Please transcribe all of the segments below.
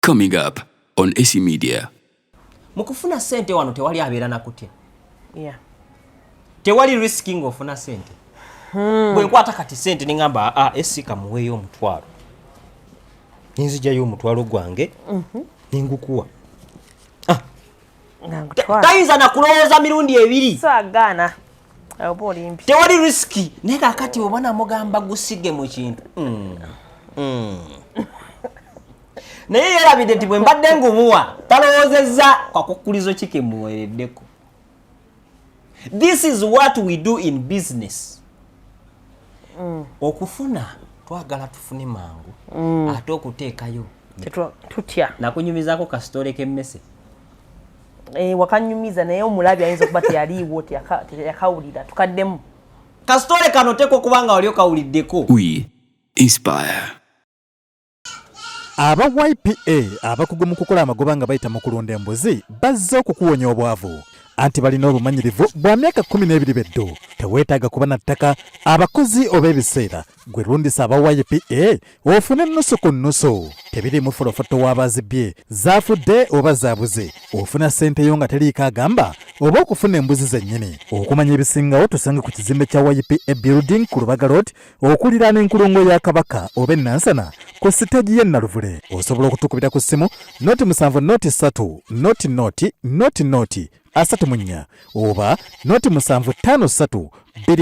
Coming up on AC Media. Mu kufuna ssente wano tewali abeera nakutya. Tewali risk ng'ofuna ssente. Bwe nkwata kati ssente ne ŋŋamba, aa, esi kamuweeyo omutwalo, nenzijjayo omutwalo gwange nengukuwa. Nga ngutwala. Tayinza nakulowooza mirundi ebiri. Saagaana, oba olimpi. Tewali risk. Naye kakati oba namugamba gusige mu kintu, Naye yerabidde nti bwe mbadde ngumuwa talowoozezza kakukkulizo ki ke muweereddeko. This is what we do in business. Okufuna twagala tufune mangu, ate okuteekayo Tutya. Nakunyumizaako kasitole k'emmese. Eh, wakanyumiza, naye omulabi ayinza okuba teyaliiwo, teyakawulira. Tukaddemu. Kasitole kano oteekwa okuba nga wali okawuliddeko. We inspire. Aba YPA, abakugu mu kukola amagoba nga bayita mu kulunda embuzi, bazze okukuwonya obwavu, anti balina obumanyirivu bwa myaka 12 beddu. Teweetaaga kuba na ttaka, abakozi oba ebiseera. Gwe lundisa aba YPA ofune nnusu ku nnusu. Tebiriimu folofoto w'abazibye, zaafudde oba zaabuze. Ofuna ssente yo nga teriiko agamba oba okufuna embuzi zennyini. Okumanya ebisingawo, tusange ku kizimbe kya YPA Building ku Lubaga Road, okuliraana enkulungo ya Kabaka, oba Enansana ku siteegi y'e Naluvule. Osobola okutukubira ku ssimu 0 7 0 3 0 0 0 0 34 oba 0 7 5 3 2 4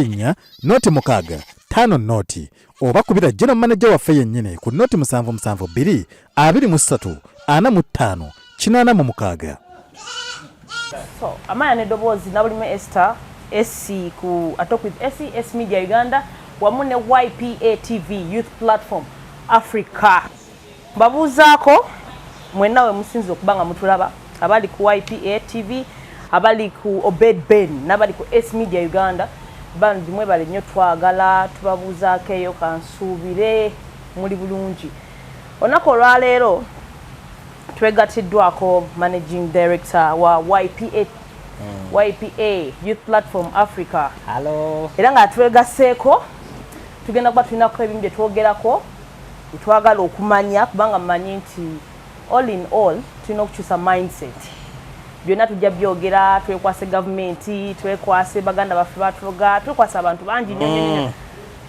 0 6 5 0, oba kubira general manager waffe yennyini ku 0 7 7 2 23 45 86. So amanya n'eddoboozi Nabulimu Esther SC ku A Talk with SC, S Media Uganda, wamu ne YPA TV, Youth Platform Africa. Mbabuuzaako mwenna we musinze okuba nga mutulaba, abali ku YPA TV, abali ku Obed Ben n'abali ku S Media Uganda. Bandi mwebale nnyo, twagala tubabuuzaako eyo. Kansuubire muli bulungi. Olunaku olwaleero twegatiddwako managing director wa YPA, YPA, Youth Platform Africa. Hallo. Era nga twegaseeko, tugenda kuba tulinako ebimu bye twogerako byetwagala okumanya, kubanga mmanyi nti all in all tulina okukyusa mindset. Byonna tujja byogera. Twekwase gavumenti, twekwase baganda baffe batuloga, twekwase abantu bangi nnyo nnyo nnyo,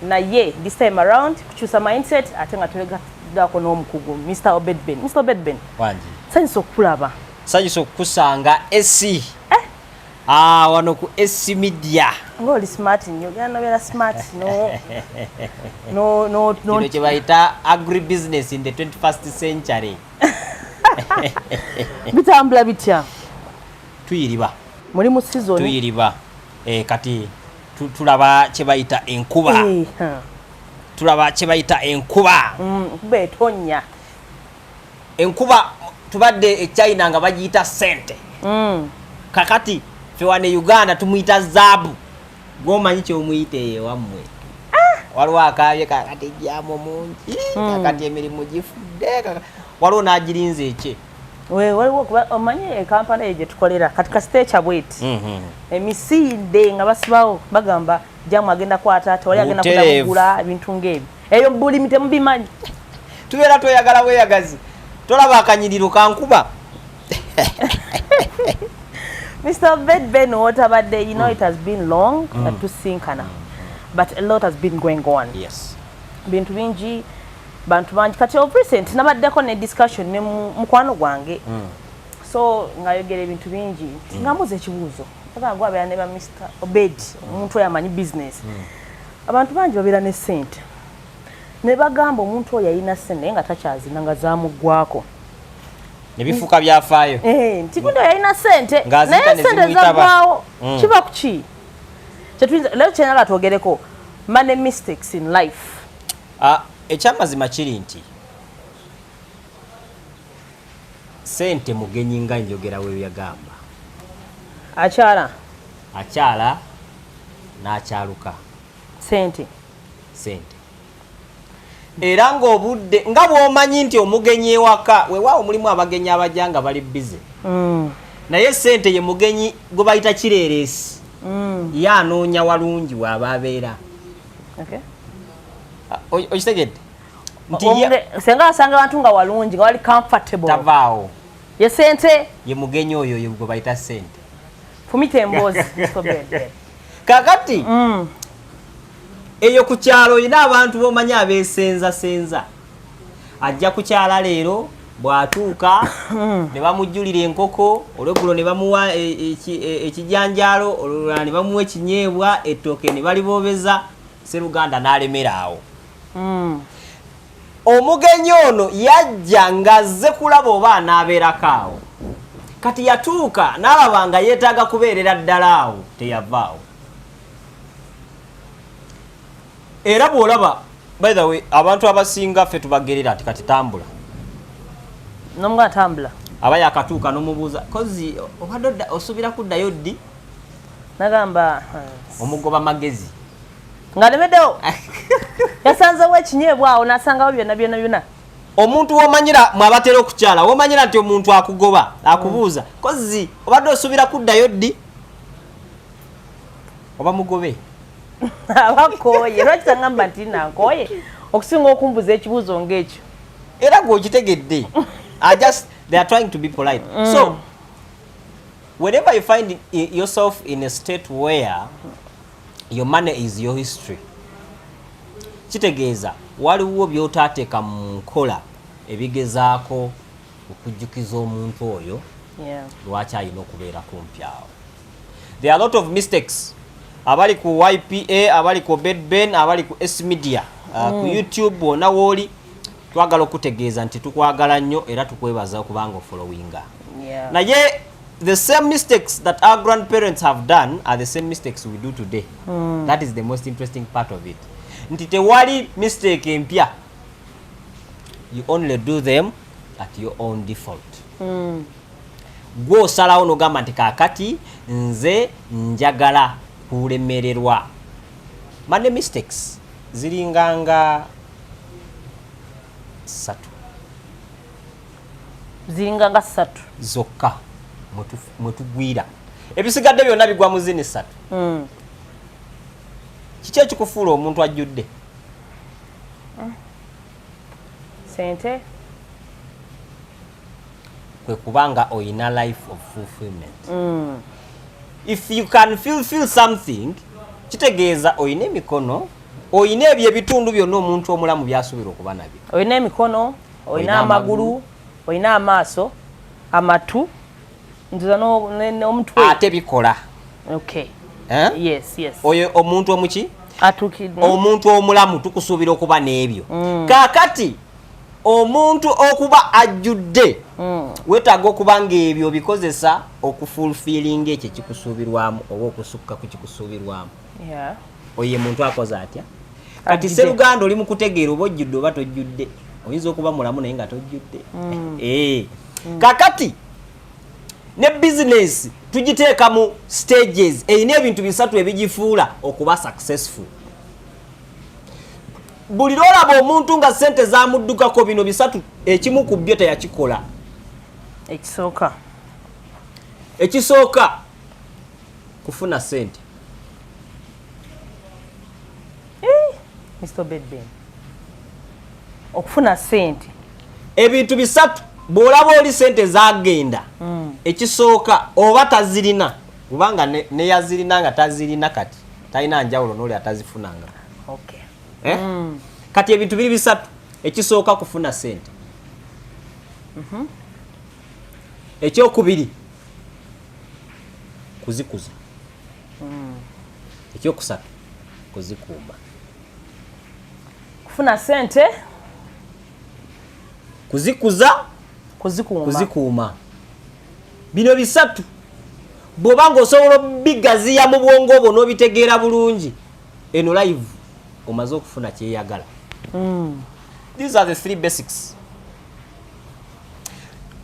naye this time around kukyusa mindset, ate nga twegaddako n'omukugu Mr Obed Ben. Mr Obed Ben, Wangi. sanyusa okukulaba. Sanyusa okukusanga, esi. Ah, wano ku SC Media. Ngaoli smart nnyo, ogenda nobeera smart no no no no. Kino kye bayita agribusiness in the 21st century. Bitambula bitya? Tuyiriba. Muli mu season. Tuyiriba. Kati tulaba kye bayita enkuba. Eh, ha. Tulaba kye bayita enkuba. Enkuba etonnya. Enkuba tubadde e China nga bagiyita sente. Kakati ffe wano e Uganda tumuyita zaabu. Gwomanyi kyomuyita eyo ewammwe. Waliwo akaabye, kakati jam mungi, kakati emirimu gifudde, waliwo n'agirinze ekye. Waliwo kuba omanyi ekampala eyo gye tukolera kati kasiteekya bweti, emisinde nga basibawo, bagamba jam agenda kwata, tewali agenda Butereevu. kudamugula ebintu ng'ebyo. Eyo bulimi temubimanyi. Tubeera tweyagala bweyagazi, tolaba akanyiriro kankuba. Mr Obed Ben, wotabadde, you know, it has been long nga tusinkana, but a lot has been going on. Bintu bingi, bantu bangi. Kati of recent nabaddeko ne discussion ne mukwano gwange, so ngayogera ebintu bingi, nga mbuuza ekibuuzo. Agamba gwabeera ne ba Mr Obed, omuntu oyo amanyi business. Abantu bangi babeera ne sente ne bagamba omuntu oyo alina sente naye nga takyazina, nga zamuggwako. Ne bifuuka byafaayo. Eh, nti gundi oyo alina sente Ng'aziyita naye ne sente zimuyitaba. zaggwawo. Kiba ku ki? Kyetuyinza leero kyenala twogereko money mistakes in life. Ah, ekyamazima kiri nti sente mugenyi, nga njogera we yagamba. Akyala. Akyala n'akyaluka. Sente. Sente era ng'obudde nga bw'omanyi nti omugenyi ewaka, weewaawo mulimu abagenyi abajja nga bali busy, naye sente ye mugenyi gwe bayita kireeresi. Ye anoonya walungi waaba abeera. Ah, okitegedde? Nti Senga asanga abantu nga walungi, nga wali comfortable. Tavaawo. Ye sente. Ye mugenyi oyo ye gwe bayita sente. Fumita emboozi. Kakati eyo ku kyalo olina abantu b'omanyi abeesenzasenza. Ajja kukyala leero, bw'atuuka ne bamujjulira enkoko, olweggulo ne bamuwa ekijanjaalo, olulala ne bamuwa ekinyeebwa, ettooke ne baliboobeza, Sseruganda n'alemera awo. Omugenyi ono yajja ng'azze kulaba oba anaabeerako awo. Kati yatuuka n'alaba nga yeetaaga kubeerera ddala awo, teyavaawo. Era bw'olaba, by the way, abantu abasinga ffe tubagerera nti kati tambula. N'omuganda tambula. Aba yakatuuka n'omubuuza, kozi obadde osuubira kuddayo ddi? Nagamba, Omugoba magezi. Ng'alemeddewo. Yasanzewo ekinyeebwa awo n'asangawo byonna byonna byonna. Omuntu w'omanyira mwe abatera okukyala, w'omanyira nti omuntu akugoba, akubuuza, kozi obadde osuubira kuddayo ddi? Oba mugobe? Abakooye. Lwaki tangamba nti nankooye? Okusinga okumbuuza ekibuuzo ng'ekyo. Era gwe okitegedde. They are trying to be polite. So, whenever you find yourself in a state where your money is your history, kitegeeza waliwo by'otaateeka mu nkola ebigezaako okujjukiza omuntu oyo lwaki alina okubeera kumpi awo. There are a lot of mistakes. Abali ku YPA, abali ku Obed Ben, abali ku S Media, ku YouTube wonna wooli, twagala okutegeeza nti tukwagala nnyo era tukwebaza okubanga ofollowinga. Naye the same mistakes that our grandparents have done are the same mistakes we do today. That is the most interesting part of it. Nti tewali mistake empya. You only do them at your own default. Gwe osalawo n'ogamba nti kaakati nze njagala kulemererwa. Money mistakes ziringanga 3. Ziringanga 3. Zokka mwe tugwira. Ebisigadde byonna bigwa mu zini 3. Kiki ekikufuula omuntu ajjudde? Sente. Kwe kubanga oyina life of fulfillment. If you can fulfill something, kitegeeza oyina emikono, oyina ebyo ebitundu byonna omuntu omulamu by'asuubira okuba nabyo. Oyina emikono, oyina amagulu, oyina amaaso, amatu, nziza n'omutwe. Ate bikola. Okay. Eh? Yes, yes. Oyo omuntu omuki? Atukidde. Omuntu omulamu tukusuubira okuba n'ebyo. Kaakati omuntu okuba ajjudde, weetaaga okuba ng'ebyo obikozesa okufulfilinga ekyo ekikusuubirwamu oba okusukka ku kikusuubirwamu. Oyo ye muntu akoze atya? Kati Sseruganda oli mu kutegeera oba ojjudde oba tojjudde. Oyinza okuba mulamu naye nga tojjudde. Kakati ne bizinesi tugiteeka mu stages, erina ebintu 3 ebigifuula okuba successful. Buli lw'olaba omuntu nga ssente zamuddukako bino 3, ekimu ku byo teyakikola. Ekisooka. Ekisooka kufuna ssente. Mr. Obed Ben. Okufuna ssente. Ebintu 3 bw'olaba oli ssente zagenda. Ekisooka oba tazirina, kubanga ne yazirina nga tazirina kati talina njawulo n'oli atazifunanga. Kati ebintu biri 3. Ekisooka kufuna ssente. Ekyokubiri kuzikuza. Ekyokusatu kuzikuuma. Kufuna ssente, kuzikuza, kuzikuuma. Kuzikuuma. Bino 3 bw'oba ng'osobola obigaziya mu bwongo bwo n'obitegeera bulungi, eno live omaze okufuna kyeyagala. These are the 3 basics.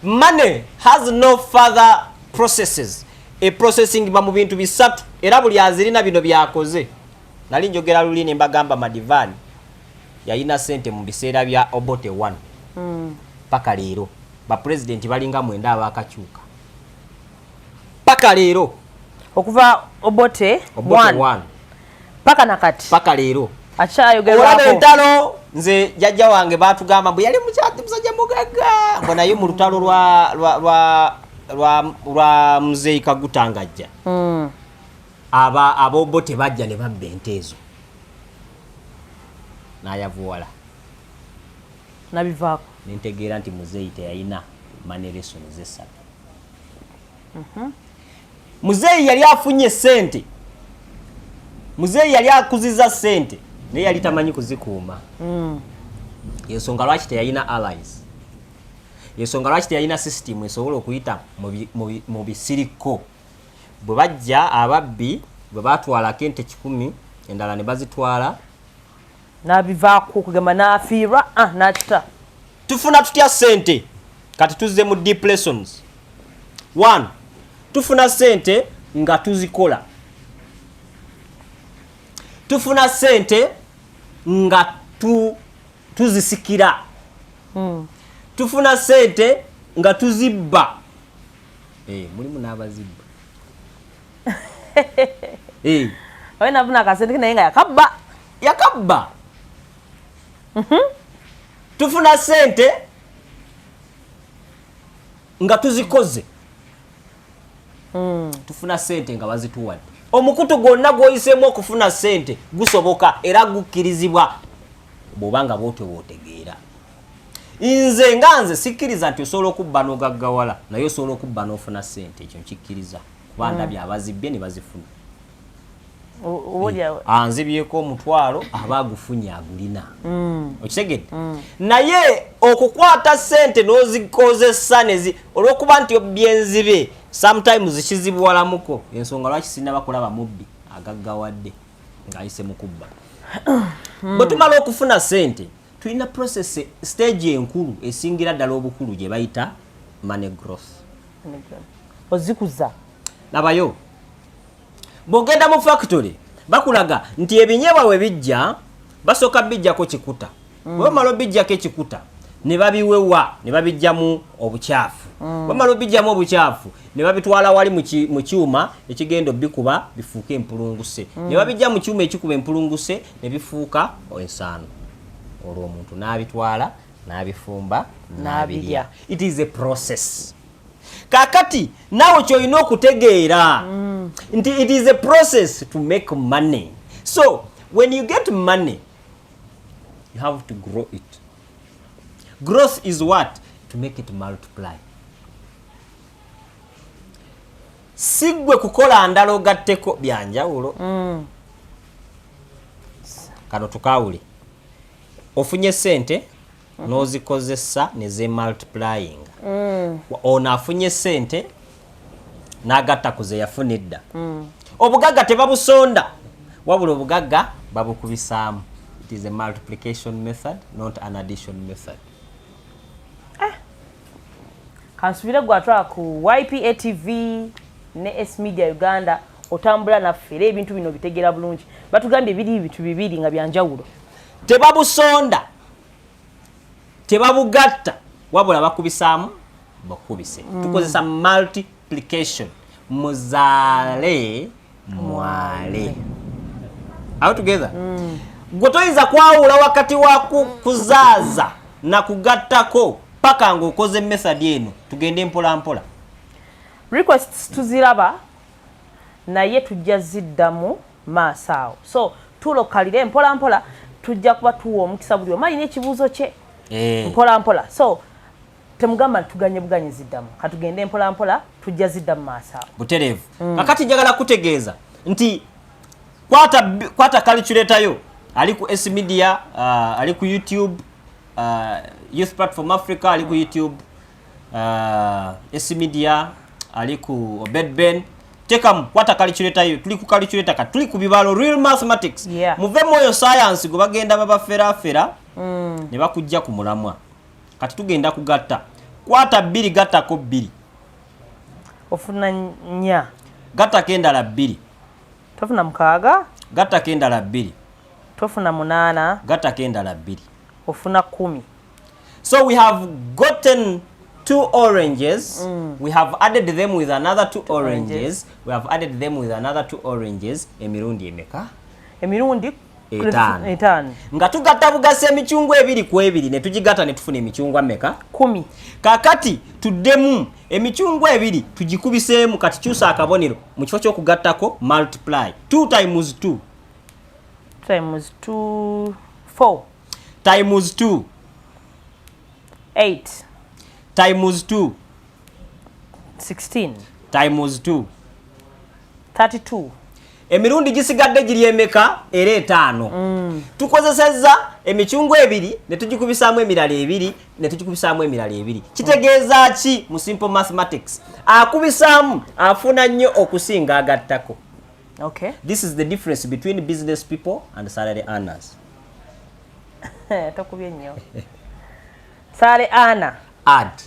Money has no further processes. E processing ba mu bintu 3 era buli azirina bino byakoze. Nali njogera luli ne mbagamba Madivani yalina ssente mu biseera bya Obote 1. Paka leero ba president balinga 9 abakakyuka. Paka leero. Okuva Obote Obote 1. 1. Paka nakati. Paka leero. Akyayogerwako. Olaba entalo. Nze jjajja wange baatugamba mbu yali musajja mugagga, mbu naye mu lutalo lwa Muzeeyi Kaguta ng'ajja, aba abobo tebajja ne babba ente ezo, n'ayavuwala. Nabivaako. Nentegeera nti muzeeyi teyalina money lessons esatu. Muzeeyi yali afunye sente, muzeeyi yali akuziza sente, naye yali tamanyi kuzikuuma. Ensonga lwaki teyalina allies, ensonga lwaki teyalina system esobola okuyita mu bisiriko. Bwe bajja ababbi, bwe batwalako ente 100, endala ne bazitwala. Nabivaako, okugamba nafiirwa, ah, nakita. Tufuna tutya sente? Kati tuzze mu deep lessons. One, tufuna sente nga tuzikola, tufuna sente nga tuzisikira, tufuna sente nga tuzibba. Mulimu n'abazibba. Oye nafuna akasente naye nga yakabba. Yakabba. Tufuna sente nga tuzikoze, tufuna sente nga bazituwadde. Omukutu gwonna gw'oyiseemu okufuna sente gusoboka era gukkirizibwa bw'oba nga bwotyo bw'otegeera. Nze nga nze sikkiriza nti osobola okubba n'ogaggawala, naye osobola okubba n'ofuna sente. Ekyo nkikkiriza kuba ndabye abazibbye ne bazifuna. Anzibyeko 500 aba agufunye, agulina. Okitegedde? Naye okukwata sente n'ozikozesa nezi olw'okuba nti obyenzibe, sometimes kizibuwalamuko. Ensonga lwaki sinaba kulaba mubbi agaggawadde ng'ayise mu kubba. Bwe tumala okufuna sente, tulina process, stage enkulu esingira ddala obukulu gye bayita money growth. Ozikuza. Labayo, bw'ogenda mu factory bakulaga nti ebinyeebwa we bijja basooka bijjako kikuta. Bwe bamala obijjako ekikuta ne babiwewa ne babijjamu obukyafu. Bamala obijjamu obukyafu ne babitwala wali mu kyuma ekigenda obikuba bifuuke empulunguse. Ne babijja mu kyuma ekikuba empulunguse ne bifuuka ensaano. Olwo omuntu n'abitwala n'abifumba n'abirya. It is a process. Kakati naawe kyolina okutegeera nti it is a process to make money. So when you get money, you have to grow it. Growth is what? To make it multiply. Si ggwe kukola ndala ogatteko, byanjawulo. Kano tukawule. Ofunye sente n'ozikozesa ne zemultiplying. Ono afunye sente n'agatta ku ze yafuna edda. Obugagga tebabusonda, wabula obugagga babukubisaamu. It is a multiplication method, not an addition method. Kansubire gwatwala ku YPA TV ne S Media Uganda, otambula naffe era ebintu bino bitegeera bulungi. Batugambye biri ebintu bibiri nga byanjawulo. Tebabusonda, tebabugatta, wabula bakubisaamu bakubise. Tukozesa multiplication, muzaale mwale. Are we together? Gwe toyinza kwawula wakati wa kuzaaza na kugattako paka ng'okoze method eno. Tugende mpola mpola. Requests tuziraba, naye tujja ziddamu maaso awo, so tulokalire mpola mpola. Tujja kuba tuwa omukisa buli omu alina ekibuuzo kye. Mpola mpola, so temugamba nti tuganye buganyi ziddamu. Katugende mpola mpola, tujja ziddamu maaso awo. Butereevu. Kakati njagala kutegeeza nti kwata calculator yo. Ali ku S Media, ali ku YouTube, Youth Platform Africa, ali ku YouTube, S Media, ali ku Obed Ben, tekamu, kwata calculator yo. Tuli ku calculator, kati tuli ku bibalo, real mathematics. Muve mu oyo science gwe bagenda babaferafera ne bakujja ku mulamwa. Kati tugenda kugatta. Kwata 2 gattako 2. Ofuna 4. Gattako endala 2. Tofuna 6. Gattako endala 2. Tofuna 8. Gattako endala 2. Ofuna 10. So we have gotten 2 oranges. We have added them with another 2 oranges. We have added them with another 2 oranges. Emirundi emeka? Emirundi Etaano. Etaano. Nga tugatta bugasa emicungwa ebiri ku ebiri ne tugigatta ne tufuna emicungwa meka? 10. Kakati tuddemu emicungwa ebiri tugikubiseemu. Kati kyusa akabonero, mu kifo ky'okugattako multiply. 2 times 2. Times 2, 4. Times 2. 8. Times 2. 16. Times 2. 32. Emirundi gisigadde giri emeka? Era etaano. Tukozesezza emicungwa ebiri ne tugikubisaamu emirala ebiri ne tugikubisaamu emirala ebiri. Kitegeeza ki mu simple mathematics? Akubisaamu afuna nnyo okusinga agattako. This is the difference between business people and salary earners. Tokubye nnyo. Salary earner. Add.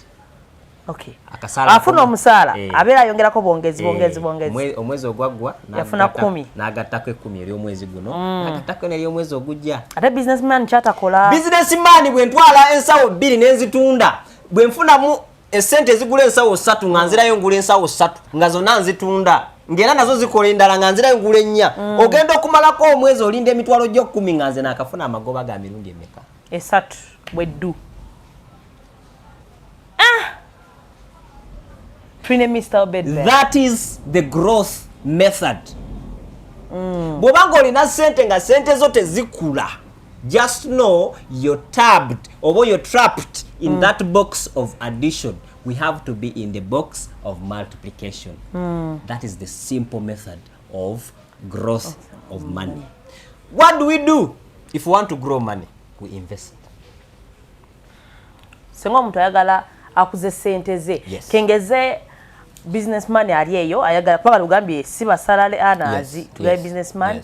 Akasaala Afuna omusaala abeera ayongerako bwongezi, bwongezi, bwongezi. Omwezi ogwaggwa Yafuna 10. N'agattako 10 ery'omwezi guno, n'agattako n'ery'omwezi ogujja. Ate businessman kyatakola. Businessman, bwe ntwala ensawo bbiri n'enzitunda, bwe nfunamu esente ezigula ensawo ssatu, nga nzirayo ngula ensawo ssatu nga zonna nzitunda, ng'era nazo zikola endala, nga nzirayo ngula ennya. Ogenda okumalako omwezi olinda emitwalo gyo 10, nga nze naakafuna amagoba ga mirundi emeka? Esatu bweddu. Ah! Tulina Mr. Obed there. That is the growth method. Bw'obanga olina sente nga sente zo tezikula, just know you're tabbed oba you're trapped in that box of addition. We have to be in the box of multiplication. That is the simple method of growth of money. What do we do if we want to grow money? We invest. Singa omuntu ayagala akuze sente ze, kengeze businessman ali eyo ayagala, kubanga lugambye si ba salary earners, tugaye businessman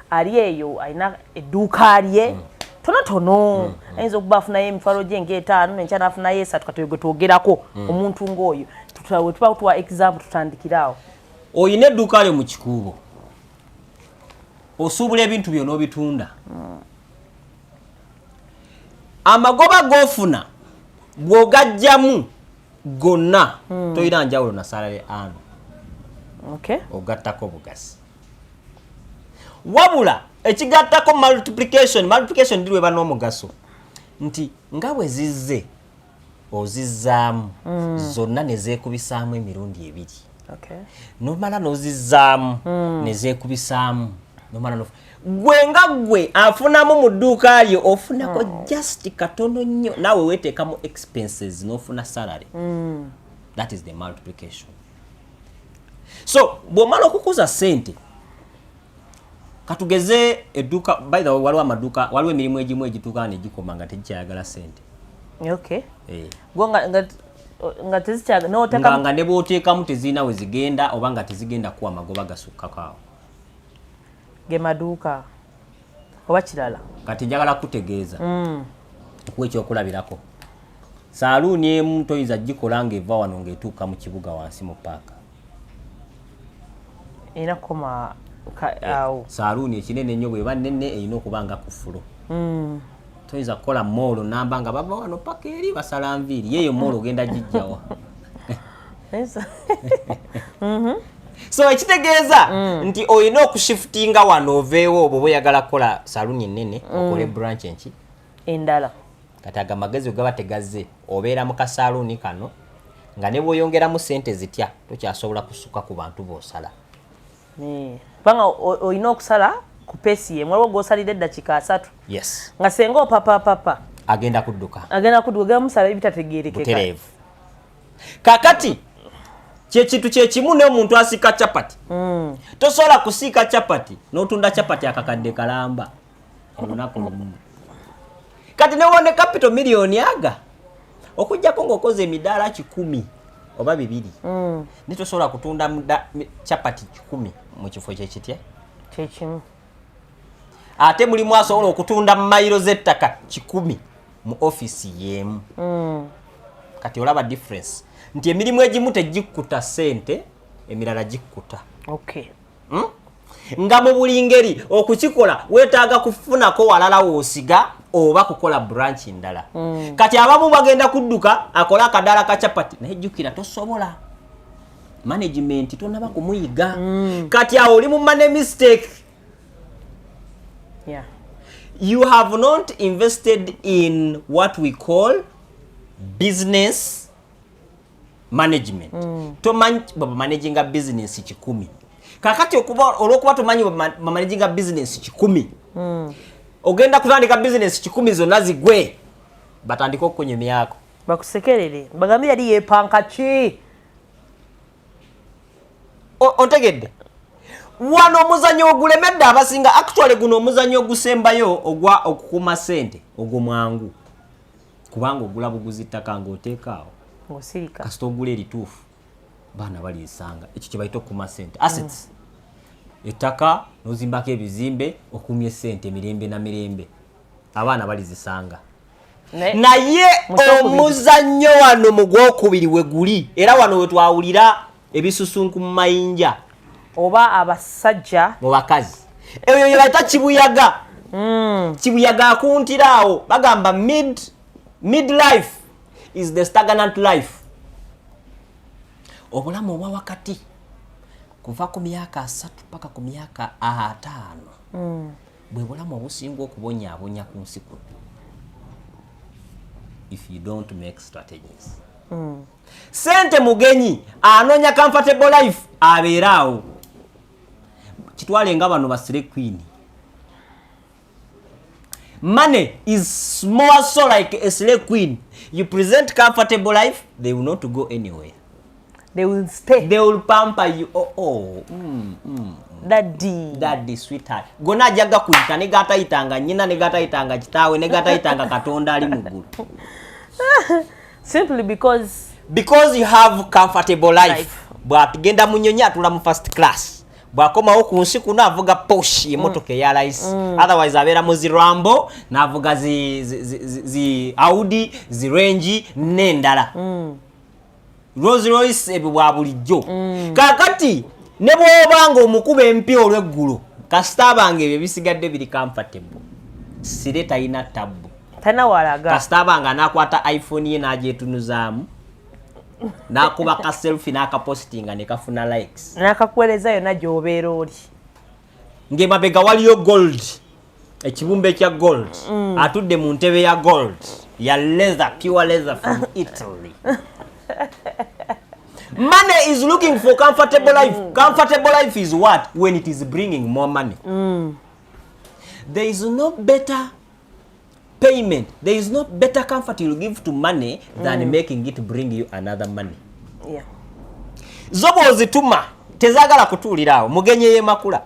ali eyo alina edduuka lye tonotono, ayinza okuba afunayo emitwalo gye ng'etaano, nenkya n'afunayo esatu. Kati gwe twogerako omuntu ng'oyo, we tuba tuwa example, tutandikiraawo. Oyina edduuka lyo mu Kikuubo, osuubula ebintu byo n'obitunda. Amagoba g'ofuna bw'ogajjamu gonna, toyina njawulo na salary earner. Ogattako bugasi, wabula ekigattako multiplication. Multiplication ndi lweba n'omugaso nti nga bwe zizze ozizzaamu zonna ne zeekubisaamu emirundi ebiri, nomala n'ozizzaamu ne zeekubisaamu, nomala gwe nga gwe afunamu mu dduuka lyo, ofunako just katono nnyo, naawe weeteekamu expenses n'ofuna salary. That is the multiplication. So bw'omala okukuza ssente, katugeze edduuka, by the way, waliwo amaduuka, waliwo emirimu egimu egituuka ne gikoma nga tegikyayagala ssente. Gwe nga tezikyaga n'oteekamu Nga ne bw'oteekamu tezirina we zigenda, oba nga tezigenda kuwa magoba gasukkako awo. Ge maduuka oba kirala? Kati njagala kutegeeza, okuwa ekyokulabirako, saaluuni emu toyinza gikola ng'eva wano ng'etuuka mu kibuga wansi mu paaka. Erina kukoma awo. Saaluuni ekinene ennyo bweba nnene erina okuba nga ku floor. Toyinza kukola mall namba nga bava wano paka eri basala nviiri. Yeeyo mall ogenda gijjawa? So ekitegeeza nti olina okushiftinga wano oveewo, obwo oyagala kukola saluuni ennene, okole branch enki? Endala. Kati aga magezi gaba tegazze, obeera mu kasaaluuni kano nga ne bw'oyongeramu sente zitya tokyasobola kusuka ku bantu b'osala. Kubanga olina okusala ku pace yemu. Waliwo gw'osalira eddakiika 30, nga senga opapapapa agenda kudduka. Agenda kudduka, ogenda musala ebitategeerekeka. Butereevu. Kakati kyekintu kyekimu n'omuntu asiika capati. Tosobola kusiika capati n'otunda capati akakadde kalamba olunaku lumu. Kati newone capital miliyoni aga, okugjako ng'okoze emidaala 100 oba 200, ne tosobola kutunda capati 100 mu kifo kyekitya? Kyekimu. Ate mulimu asobola okutunda mayiro z'ettaka 100 mu offisi y'emu. Kati olaba difference nti emirimu egimu tegikkuta ssente, emirala gikkuta. Nga mu buli ngeri okukikola weetaaga kufunako walala woosiga oba kukola branch ndala. Kati abamu bagenda kudduka akole akadaala ka capati, naye jjukira tosobola management, tonaba kumuyiga. Kati awo oli mu money mistake. You have not invested in what we call business management. Tomanyi bwebamanaginga business 100. Kakati olwokuba tomanyi bwebamanaginga business 100, ogenda kutandika business 100 zonna zigwe, batandike okukunyumyako. Bakusekerere, bagambe yali yepanka ki. Ontegedde? Wano omuzannyo ogulemedde abasinga. Actually, guno omuzannyo ogusembayo ogwa okukuuma ssente, ogwo mwangu, kubanga ogula buguzi ttaka ng'oteekaawo. Ng'osirika. Kasita ogula erituufu, baana baliisanga. Ekyo kye bayita okukuuma ssente, assets. Ettaka n'ozimbako ebizimbe, okumya essente mirembe na mirembe, abaana balizisanga. Naye Mu kyokubiri. Omuzannyo wano mu gwokubiri we guli, era wano we twawulira ebisusunku mu mayinja. Oba abasajja. Mu bakazi, eyo ye bayita kibuyaga. Kibuyaga akuntira awo. Bagamba mid life is the stagnant life. Obulamu obwa wakati, kuva ku myaka 30 paka ku myaka 50, bwe bulamu obusinga okubonyaabonya ku nsi kuno if you don't make strategies. Sente mugenyi anoonya comfortable life, abeere awo. Kitwale nga bano ba slay queen. Money is more so like a slay queen. You present comfortable life, they will not go anywhere. They will stay. They will pamper you. Oh, Daddy. Daddy, sweetheart, gonna ajja gakuyita ne gatayitanga nnyina, ne gatayitanga kitaawe, ne gatayitanga Katonda ali mu ggulu. Simply because Because you have comfortable life. Life. Bw'atugenda mu nyonyi, atula mu first class. Bw'akomawo ku nsi kuno, avuga Porsche, emotoka eya layisi. Otherwise abeera mu zi Lambo, n'avuga zi Audi, zi Range n'endala, Rolls Royce, ebyo bwa bulijjo. Kaakati ne bw'oba nga omukuba empya olw'eggulo, kasita abanga ebyo bisigadde biri comfortable, sire talina tabbu. Talina walaga. Kasita abanga anakwata iPhone ye n'agyetunuzaamu, n'akuba ka selfie, n'akapostinga ne kafuna likes, n'akakuweereza yonna gy'obeera oli, ng'emabega waliyo gold, ekibumbe kya gold, atudde mu ntebe ya gold, ya leather, pure leather from Italy. Money is looking for comfortable life. Comfortable life is what? When it is bringing more money. There is no better payment, there is no better comfort you'll give to money than making it bring you another money. Zo bw'ozituma, tezaagala kutuulira awo. Mugenyi yemakula,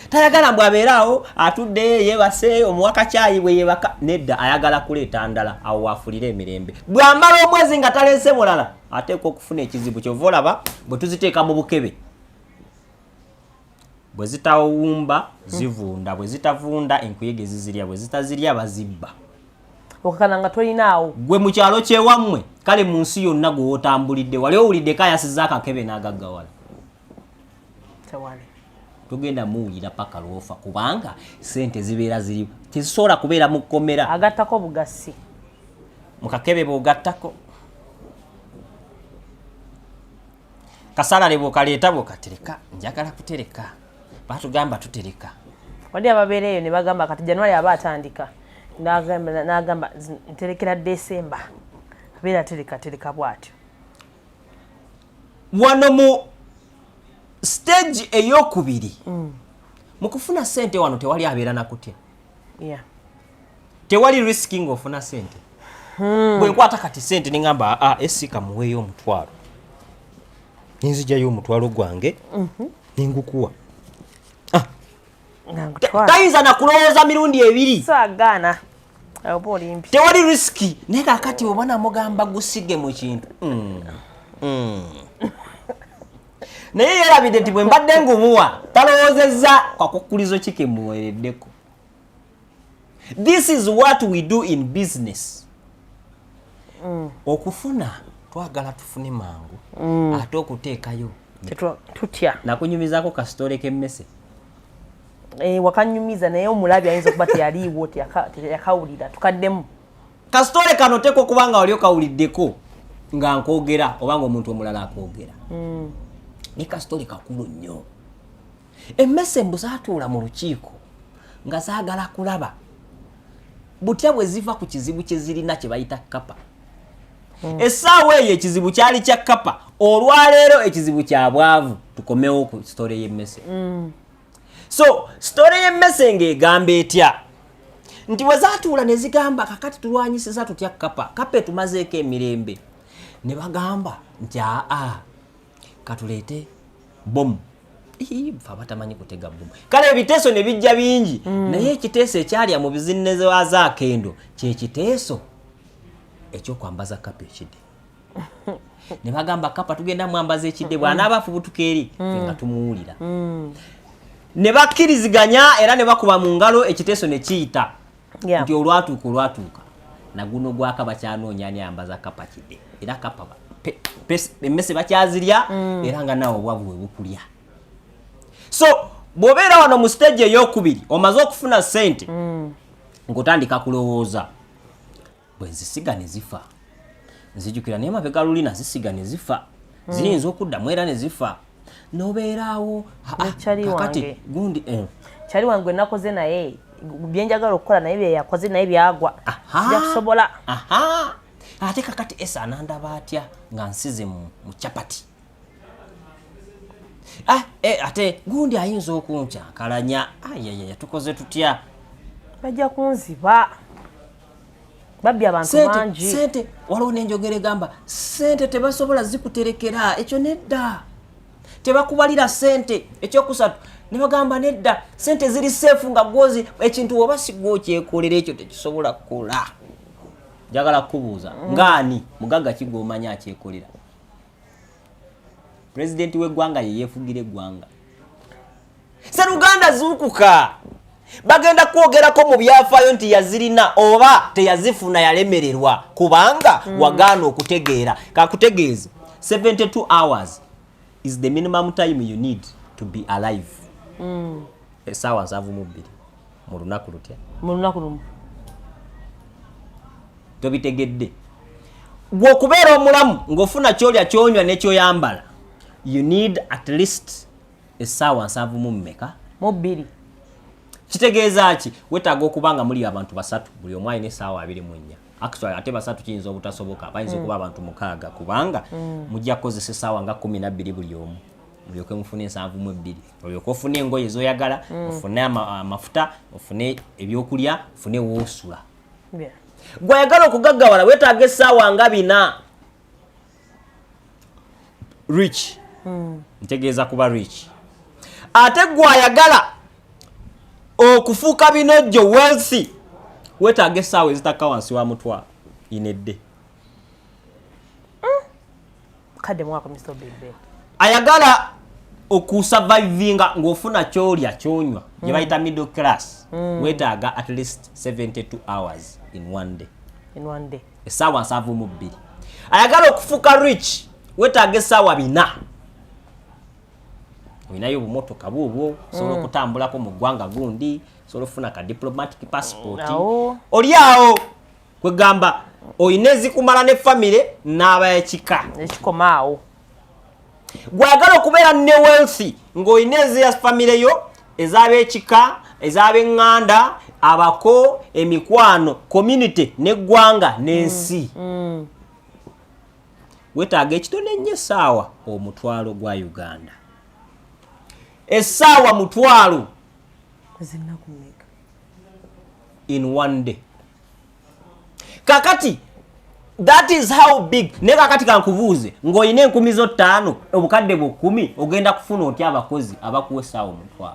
tayagala mbw abeere awo atudde yebase, omuwaka kyayi bwe yebaka. Nedda, ayagala kuleeta ndala. Awo waafulira emirembe. Bw'amala omwezi nga taleese mulala, ateekwa okufuna ekizibu. Kyova olaba bwe tuziteeka mu bukebe, bwe zitawumba zivunda, bwe zitavunda enkuyege zizirya, bwe zitazirya bazibba. Okakana nga tolinaawo. Gwe mu kyalo kyewammwe, kale mu nsi yonna gwe wotambulidde, wali owuliddeko ayasiza akakebe n'agaggawala? Tewali. Togenda muwulira paka lwofa, kubanga sente zibeera ziri, tezisobola kubeera mu kkomera. Agattako bugasi. Mu kakebe bw'ogattako kasalale, bw'okaleeta, bw'okatereka, njagala kutereka, batugamba tutereka. Wali ababeera eyo ne bagamba kati January aba atandika, n'agamba nterekera Desemba, abeera atereka tereka bw'atyo. Wano mu stage eyokubiri mu kufuna sente, wano tewali abeera nakutya. Tewali risk ng'ofuna sente. Bwe nkwata kati sente neŋŋamba, aa, esika muweeyo 10,000, nenzijjayo 10,000 gwange nengukuwa. Nga ngutwala. Tayinza nakulowooza mirundi ebiri. Saagaana, oba olimpi. Tewali risk. Naye kakati oba namugamba gusige mu kintu, Naye yerabidde nti bwe mbadde ngumuwa, talowoozezza kakukkulizo ki kemuweereddeko. This is what we do in business. Okufuna twagala tufune mangu, ate okuteekayo Tutya. Nakunyumizaako kasitole k'emmese. Eh, wakanyumiza, naye omulabi ayinza okuba teyaliiwo, teyakawulira. Tukaddemu. Kasitole kano oteekwa okuba nga wali okawuliddeko nga nkwogera oba nga omuntu omulala akwogera. Naye kasitole kakulu nnyo. Emmese mbu zaatuula mu lukiiko nga zaagala kulaba Butya bwe ziva ku kizibu kye zirina kye bayita kapa. Essaawa eyo ekizibu kyali kya kapa, olwaleero ekizibu kya bwavu. Tukomewo ku story y'emmese. So story y'emmese ng'egamba etya? Nti bwe zaatuula ne zigamba, kakati tulwanyisiza tutya kapa? Kapa etumazeeko emirembe. Ne bagamba nti aa, katuleete bomu. Ii, ffe abatamanyi kutega bomu. Kale ebiteeso ne bijja bingi, naye ekiteeso ekyalya mu bizinnewazaakendo kyekiteeso ekyokwambaza kapa ekidde. Ne bagamba, kapa tugenda mwambaza ekidde, bw'anaaba afubutuka eri, ffe nga tumuwulira. Ne bakkiriziganya era ne bakuba mu ngalo, ekiteeso ne kiyita. Nti olwatuuka naguno gwaka bakyanoonya ani ayambaza kapa kidde. Era kapa emmese bakyazirya, era nga naawe obwavu bwe bukulya. So bw'obeera wano mu stage eyokubiri, omaze okufuna ssente, ng'otandika kulowooza, bwe nzisiga ne zifa, nzijukira naye mabega luli nazisiga ne zifa, ziyinza okuddamu era ne zifa, nobeeraawo. Ah, ah, Nekyali kakati wange. Gundi Kyali wange gwe nakoze naye byenjagala okukola, naye byeyakoze naye byagwa. Sijja kusobola. Aha, ate kakati esa anandaba atya nga nsize mu chapati? Ah, ate gundi ayinza okunkyankalanya. Ayayaya, tukoze tutya? Bajja kunziba, babbi abantu Sente bangi. Sente, waliwo nenjogera egamba sente tebasobola zikuterekera, ekyo nedda. Tebakubalira sente. Ekyokusatu ne bagamba nedda, sente ziri safe nga gwozi ekintu oba sigwa okyekolera, ekyo tekisobola kukola. Njagala kukubuuza, ngaani mugagga ki gw'omanyi akyekolera? Pulezidenti w'eggwanga ye yeefugira eggwanga. Seruganda zuukuka, bagenda kwogerako mu byafaayo nti yazirina oba teyazifuna, yalemererwa kubanga wagaana okutegeera. Kakutegeeze, 72 hours is the minimum time you need to be alive. Essaawa 72 mu lunaku lutya? Mu lunaku lumu. Tobitegedde. Gwe okubeera omulamu ng'ofuna kyolya, kyonywa ne kyoyambala, you need at least essaawa nsanvu mu mmeka? Mu bbiri. Kitegeeza ki? Wetaaga okuba nga muli abantu basatu, buli omu alina essaawa 24. Actually, ate basatu kiyinza obutasoboka, bayinza okuba abantu mukaaga, kubanga mujja kukozesa essaawa nga 12 buli omu, mulyoke mufune 72, olyoke ofune engoye zoyagala, ofune amafuta, ofune ebyokulya, ofune woosula. Gwayagala okugaggawala weetaaga essaawa nga 400. Rich, ntegeeza kuba rich. Ate gwayagala okufuuka binojjo, wealthy, weetaaga essaawa ezitakka wansi wa 500 inedde. Kadde mwako, Mr. Bebe. Ayagala okusurvivinga ng'ofuna kyolya, kyonywa, gye bayita middle class, weetaaga at least 72 hours in one day. In one day. Essaawa 72. Ayagala okufuuka rich weetaaga essaawa 400. Olinayo obumotoka buubwo, osobola okutambulako mu ggwanga gundi, osobola okufuna ka diplomatic passport. Awo. Oli awo kwegamba olina ezikumala ne famire n'abayekika. Ekikoma awo. Gwagala okubeera ne wealthy ng'olina eziya famire yo, ez'ab'ekika, ez'ab'eŋŋanda, abako, emikwano, community n'eggwanga n'ensi, weetaaga ekitono ennyo essaawa 1000 gwa Uganda, essaawa 1000. Zinnaku mmeka? In one day. Kakati that is how big. Naye kakati kankubuuze, ng'olina enkumi zo ttaano, obukadde bwe 10, ogenda kufuna otya abakozi abakuwa essaawa 1000?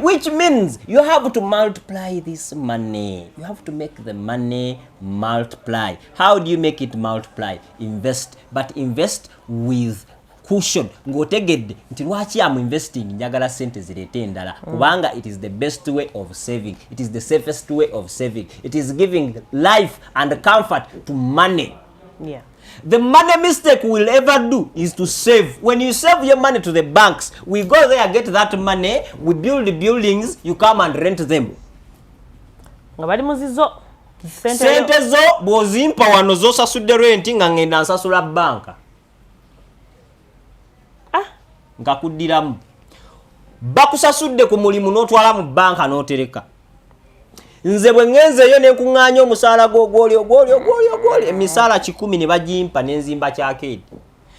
Which means you have to multiply this money. You have to make the money multiply. How do you make it multiply? Invest, but invest with caution, ng'otegedde nti lwaki am investing. Njagala sente zireete endala, kubanga it is the best way of saving, it is the safest way of saving, it is giving life and comfort to money. The money mistake we'll ever do is to save. When you save your money to the banks, we go there, get that money, we build buildings, you come and rent them. Nga bali muzizo sente yo. Sente zo bw'ozimpa wano z'osasudde rent, nga ngenda nsasula banka. Ah. Nga kuddiramu. Bakusasudde ku mulimu n'otwala mu banka n'otereka. Nze bwe ŋŋenzeeyo ne nkuŋŋaanya omusaala gw'ogwoli ogwoli ogwoli ogwoli emisaala 100 ne bagimpa ne nzimba kyakeedi.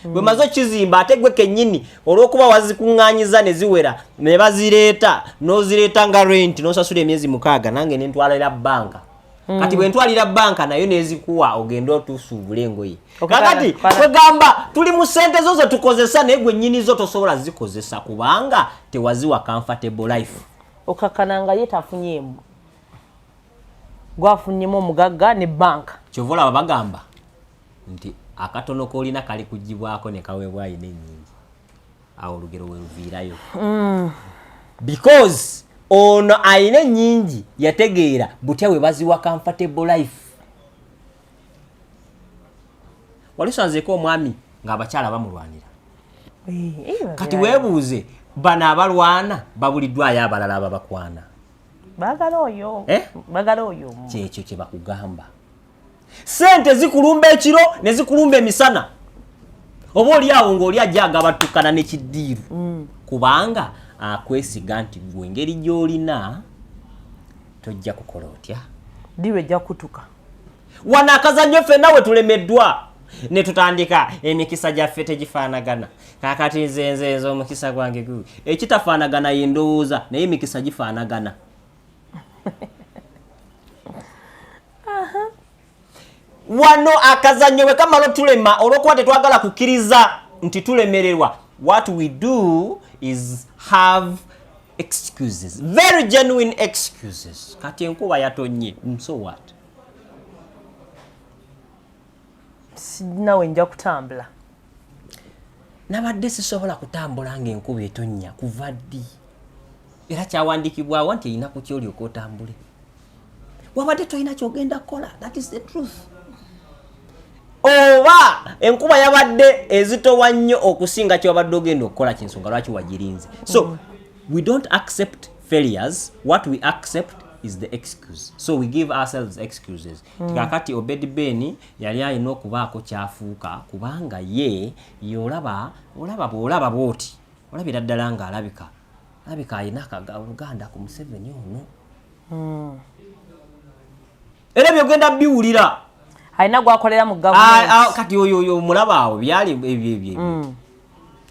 Bwe maze okizimba ate gwe kennyini olw'okuba wazikuŋŋaanyiza ne ziwera ne bazireeta n'ozireeta nga rent n'osasula emyezi 6 nange ne ntwalira bbanka. Kati bwe ntwalira bbanka nayo n'ezikuwa ogende otusuubule engoye. Kakati kwegamba tuli mu ssente zo ze tukozesa naye gwe nnyini zo tosobola zikozesa kubanga tewaziwa comfortable life. Okakkana nga ye tafunyeemu, gwafunyemu omugagga ne banka. Kyova olaba bagamba nti akatono k'olina kali kugibwako ne kaweebwa ayina ennyingi. Awo olugero we luviirayo. Because ono ayina ennyingi yategeera butya bwe baziwa comfortable life. Wali osanzeeko omwami ng'abakyala bamulwanira. Kati weebuuze bano abalwana babuliddwayo abalala ababakwana. Baagala oyo. Baagala oyo. Kyekyo kye bakugamba. Sente zikulumba ekiro ne zikulumba emisana. Oba oli awo ng'oli ajja agabatukana n'ekiddiiru. Kubanga akwesiga nti gwe engeri gy'olina tojja kukola otya. Ddiiru ejja kukutuka. Wano akazannyo ffenna we tulemeddwa ne tutandika emikisa gyaffe tegifaanagana. Kaakati nze nze nze omukisa gwange gu ekitafaanagana ye ndowooza naye emikisa gifaanagana. Wano akazannyo bwe kamala otulema olw'okuba tetwagala kukkiriza nti tulemererwa, what we do is have excuses, very genuine excuses. Kati enkuba yatonye, so what? Nawe nja kutambula. Nabadde sisobola kutambula ng'enkuba etonnya kuva ddi? Era kyawandiikibwawo nti erina kutya olyoke otambule. Wabadde tolina ky'ogenda kukola, that is the truth. Oba enkuba yabadde ezitowa nnyo okusinga kyewabadde ogenda okukola, kyensonga lwaki wagirinze. So we don't accept failures, what we accept is the excuse. So we give ourselves excuses. Kakati Obed Ben yali alina okubaako kyafuuka kubanga ye olaba olaba bw'olaba bw'oti olabira ddala ng'alabika alabika alina oluganda ku Museveni ono. Era byogenda biwulira alina gwakolera mu gavumenti. Kati oyo oyo omulaba awo byali ebyo ebyo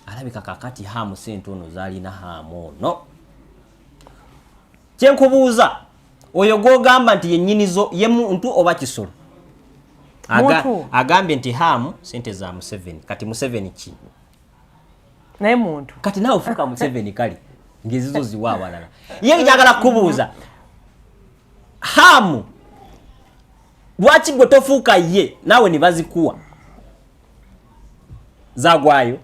alabika kakati Hamu sente ono zalina Hamu ono. Kyenkubuuza oyo gw'ogamba nti yennyinizo ye muntu oba kisolo? Agambye nti Hamu sente za Museveni. Kati Museveni ki? Naye muntu. Kati naawe ofuuka Museveni kale ng'ezizo ziwa abalala. Ye njagala kukubuuza Hamu lwaki gwe tofuuka ye naawe ne bazikuwa zagwayo?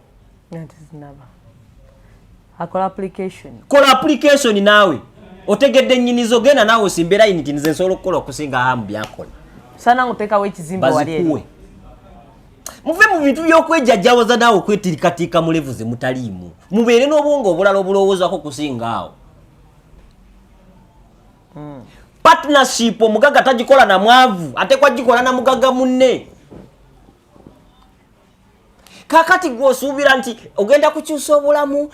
Akola application. Kola application naawe otegedde nnyinizo, genda naawe osimbe layini nti nze nsobola okukola okusinga Hamu byakola. Sana nguteekawo ekizimbe wali eri. Bazikuwe. Muve mu bintu by'okwejjajjawaza naawe okwetirikatiika mu levu ze mutaliimu. Mubeere n'obwongo obulala obulowoozaako okusinga awo. Partnership omugagga tagikola na mwavu, ateekwa gikola na mugagga munne. Kakati gwe osuubira nti ogenda kukyusa obulamu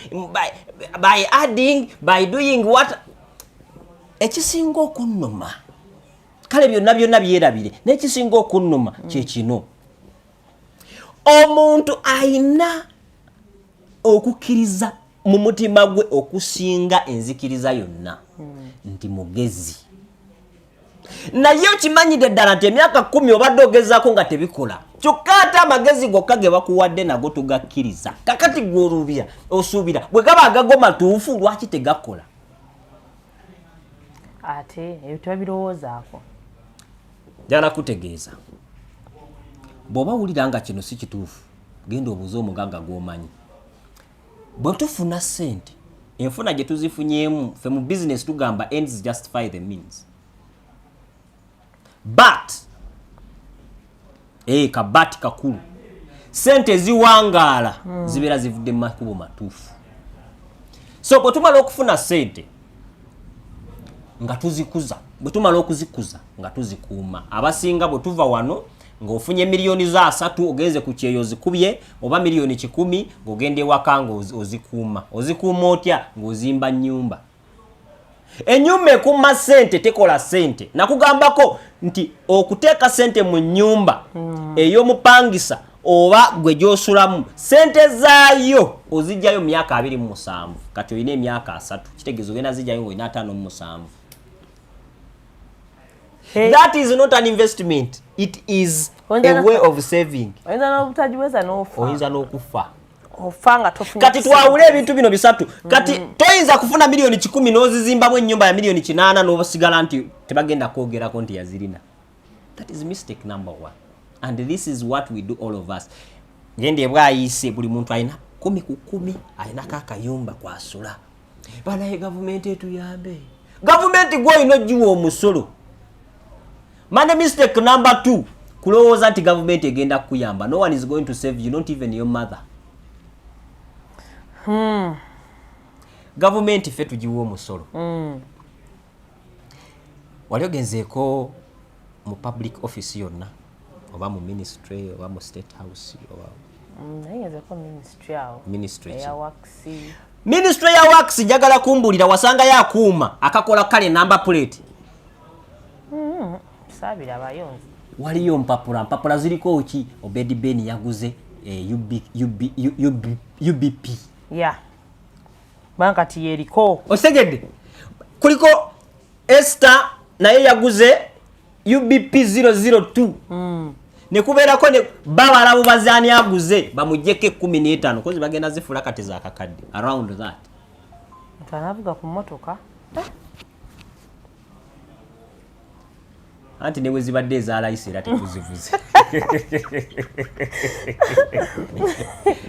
by adding, by doing what? Ekisinga okunnuma, kale byonna byonna byerabire, naye ekisinga okunnuma kye kino. Omuntu ayina okukkiriza mu mutima gwe okusinga enzikiriza yonna nti mugezi. Naye okimanyidde ddala nti emyaka 10 obadde ogezaako nga tebikola, kyokka ate amagezi gokka ge bakuwadde nago tugakkiriza. Kakati gwe osuubira bwe gaba agago matuufu lwaki tegakola? Ate ebyo tebabirowoozaako. Njagala kutegeeza bw'oba wulira nga kino si kituufu, genda obuuze omugagga gw'omanyi. Bwe tufuna ssente, enfuna gye tuzifunyeemu ffe mu business tugamba ends justify the means, but kabati kakulu, ssente eziwangaala zibeera zivudde mu makubo matuufu. So bwe tumala okufuna ssente nga tuzikuza, bwe tumala okuzikuza nga tuzikuuma. Abasinga bwe tuva wano ng'ofunye miliyoni za 3 ogenze ku kyeyo ozikubye, oba miliyoni 100 ng'ogenda ewaka ng'ozikuuma. Ozikuuma otya? Ng'ozimba nnyumba. Ennyumba ekuuma ssente tekola ssente. Nakugambako nti okuteeka ssente mu nnyumba ey'omupangisa oba gwe gy'osulamu, ssente zaayo ozijjayo mu myaka 27. Kati olina emyaka 30, kitegeeza ogenda zijjayo ng'olina 57. Hey. That is not an investment, it is a way of saving. Oyinza n'obutagiweza n'ofa. Oyinza n'okufa. Ofa nga tofunye. Kati twawule ebintu bino bisatu. Kati toyinza kufuna miliyoni 100 n'ozizimbamu ennyumba ya miliyoni 800 n'osigala nti tebagenda kwogerako nti yazirina. That is mistake number one, and this is what we do, all of us. Genda ebwayise, buli muntu alina 10 ku 10, alinako akayumba kwasula. Banaye, gavumenti etuyambe. Gavumenti gwolina ogiwa omusolo. Money mistake number two, kulowooza nti gavumenti egenda kukuyamba. No one is going to save you, not even your mother. Gavumenti ffe tugiwa omusolo. Wali ogenzeeko mu public office yonna, oba mu ministry, oba mu State House, oba Naye ngezeko ministry awo. Ministry ki? Eya works. Ministry ya works, njagala kumbuulira, wasangayo akuuma akakola kale number plate? Saabirabayo nze. Waliyo mpapula, mpapula ziriko ki? Obedi Ben yaguze UB, UB, UB, UBP. Ya, banka kati yeriko. Okitegedde? Kuliko Esther, naye yaguze UBP 002. Nekubeerako ne babala bubazaani aguze bamugjeko 15 kozi bagenda zifula kati zakakadde around that. Nti anavuga ku mmotoka. Anti ne bwe zibadde ezalayisi era tetuzivuze,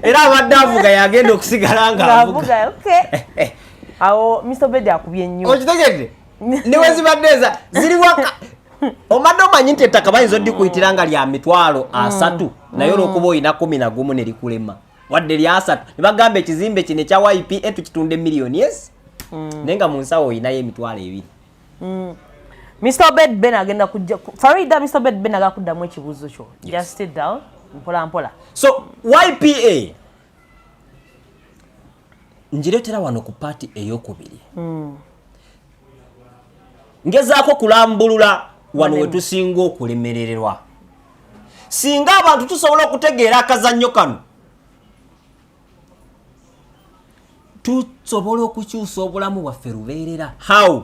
era abadde avuga yagenda okusigala ng'avuga. Ng'avuga, okay. Awo Mr Obedi akubye nnyo. Okitegedde? Ne bwe zibadde eza ziri waka, omadde omanyi nti ettaka bayinza oddikuyitira nga lya 300,000, naye olwokuba olina 11 ne likulema, wadde lya 30, ne bagamba ekizimbe kino ekya YPA tukitunda emiliyoni ezi, naye nga mu nsawo olinayo 20,000. Mr Obed Ben agenda kujja Farida. Mr Obed Ben agenda kuddamu ekibuuzo kyo. Just sit down, mpola mpola. So YPA ngireetera wano ku part eyokubiri. Ngezaako kulambulula wano we tusinga okulemerererwa. Singa abantu tusobola okutegeera akazannyo kano, tusobola okukyusa obulamu bwaffe lubeerera. How?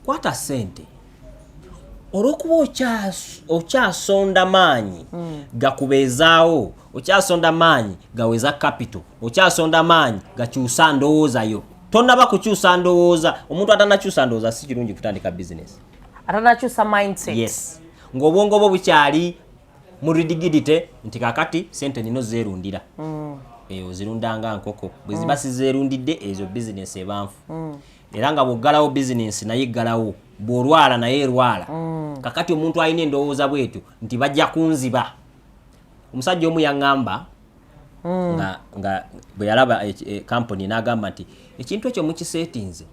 Kwata ssente, olwokuba okyasonda maanyi gakubeezaawo, okyasonda maanyi gaweza capital, okyasonda maanyi gakyusa ndowoozayo. Tonnaba kukyusa ndowooza. Omuntu atanakyusa ndowooza si kirungi kutandika bizinesi. Atanakyusa mindset. Yes, ng'obwongo bwo bukyali mu rigidity nti kakati sente nino zeerundira. Ozirunda nga nkoko. Bwe ziba sizeerundidde, ezo bizinesi ebanfu. Era nga bw'oggalawo bizinesi naye eggalawo, bw'olwala naye erwala. Kakati omuntu alina endowooza bwetyo nti bajja kunziba. Omusajja omu yaŋŋamba nga bwe yalaba kampuni n'agamba nti ekintu ekyo mukiseetinze,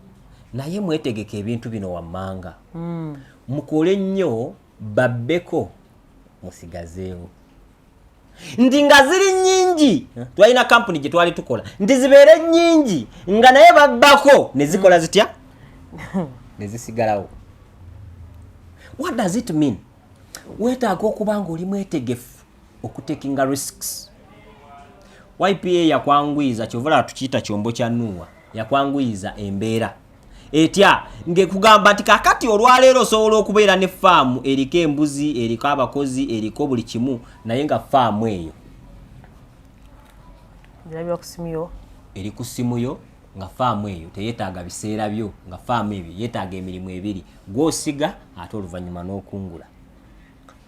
naye mwetegeka ebintu bino wammanga, mukole nnyo babbeko musigazeewo, nti nga ziri nnyingi. Twalina kampuni gye twali tukola nti zibeere nnyingi, nga naye babbako ne zikola zitya, ne zisigalawo. What does it mean? Weetaaga okuba nga oli mwetegefu okutekinga risks. YPA yakwanguyiza, kyova tukiyita kyombo kya Nuuwa. Yakwanguyiza embeera etya? Ngekugamba nti kakati olwaleero osobola okubeera ne faamu eriko embuzi, eriko abakozi, eriko buli kimu, naye nga faamu eyo Zirabira ku simu yo. Eri ku simu yo, nga faamu eyo teyeetaaga biseera byo, nga faamu ebyo yeetaaga emirimu ebiri: gw'osiga ate oluvannyuma n'okungula.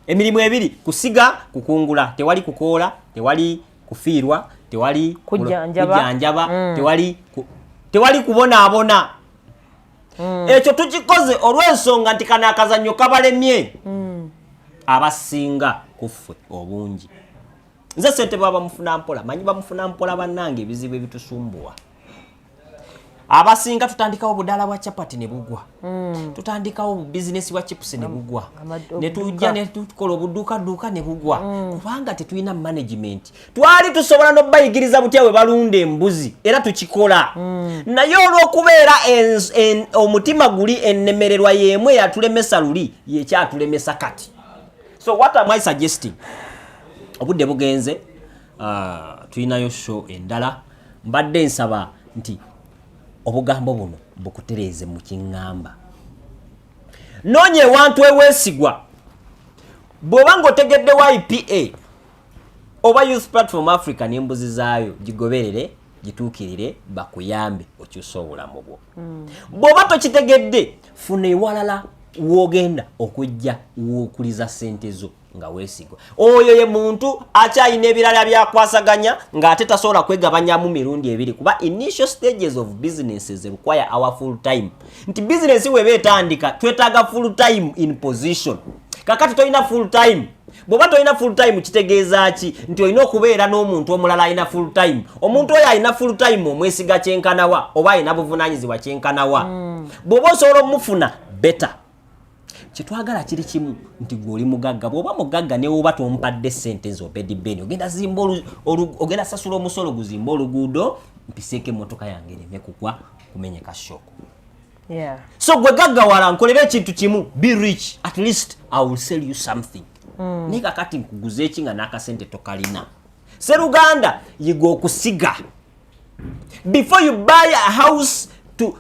Emirimu ebiri: kusiga, kukungula. Tewali kukoola, tewali kufiirwa, tewali Kujjanjaba. kujjanjaba, tewali kubonaabona. Ekyo tukikoze olw'ensonga nti kano akazannyo kabalemye abasinga ku ffe obungi. Nze sente baba bamufuna mpola, manyi bamufuna mpola. Bannange, ebizibu ebitusumbuwa. Abasinga tutandikawo obudaala bwa chapati ne bugwa, tutandikawo obubizinesi bwa chips ne bugwa, ne tujja ne tukola obuduukaduuka ne bugwa, kubanga tetulina management. Twali tusobola n'obayigiriza butya bwe balunda embuzi, era tukikola, naye olw'okubeera omutima guli, ennemererwa y'emu eyatulemesa luli yekyatulemesa kati. So what am I suggesting? Obudde bugenze, tulinayo show endala. Mbadde nsaba nti obugambo buno bukutereeze mu kiŋŋamba. Noonya ewantu eweesigwa. Bw'oba ng'otegedde YPA oba Youth Platform Africa n'embuzi zaayo, gigoberere, gituukirire, bakuyambe okyusa obulamu bwo. Bw'oba tokitegedde, funa ewalala w'ogenda okujja w'okuliza ssente zo nga weesigwa. Oyo ye muntu akyalina ebirala byakwasaganya ng'ate tasobola kwegabanyamu mirundi ebiri, kuba initial stages of businesses require our full time. Nti bizinesi weba etandika, twetaaga full time in position. Kakati tolina full time. Bw'oba tolina full time, kitegeeza ki? Nti olina okubeera n'omuntu omulala alina full time. Omuntu oyo alina full time omwesiga kyenkanawa, oba alina buvunaanyizibwa kyenkanawa? Bw'oba osobola omufuna better. Kyetwagala kiri kimu, nti gwe oli mugagga. Bw'oba mugagga, ne woba tompadde sente nze Obedi Ben, ogenda zimba ogenda sasula omusolo guzimba oluguudo, mpiseeko emmotoka yange ereme kugwa kumenyeka shock. So gwe gaggawala, nkolera ekintu kimu, be rich, at least I will sell you something. Naye kakati nkuguza eki nga n'akasente tokalina? Seruganda, yiga okusiga before you buy a house to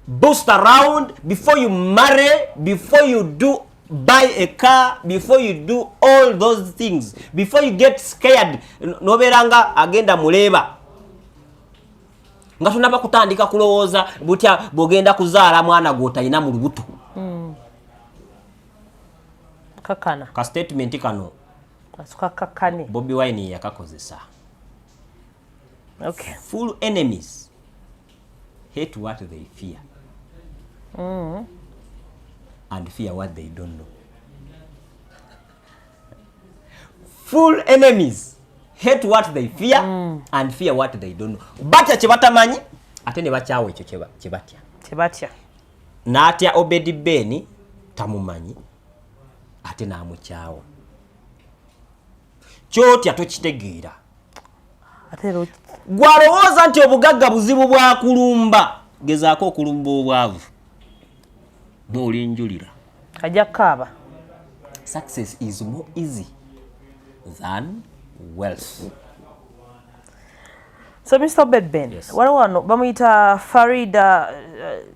boost around, before you marry, before you do buy a car, before you do all those things, before you get scared nobeera nga agenda muleeba nga tonaba kutandika kulowooza butya bwogenda kuzaala mwana gw'otalina mu lubuto. Kakana. Ka statement kano asuka kakane. Bobi Wine yakakozesa. Full enemies hate what they fear and fear what they don't know. Full enemies hate what they fear and fear what they don't know. Batya kye batamanyi, ate ne bakyawa ekyo kye batya. Kyebatya. N'atya Obedi Ben, tamumanyi, ate n'amukyawa. Kyotya tokitegeera. Ate era Gwalowooza nti obugagga buzibu bwakulumba, gezaako okulumba obwavu bwolinjulira. Ajja kukaaba. Success is more easy than wealth. So Mr Obed Ben, Yes. waliwo wano bamuyita Farida,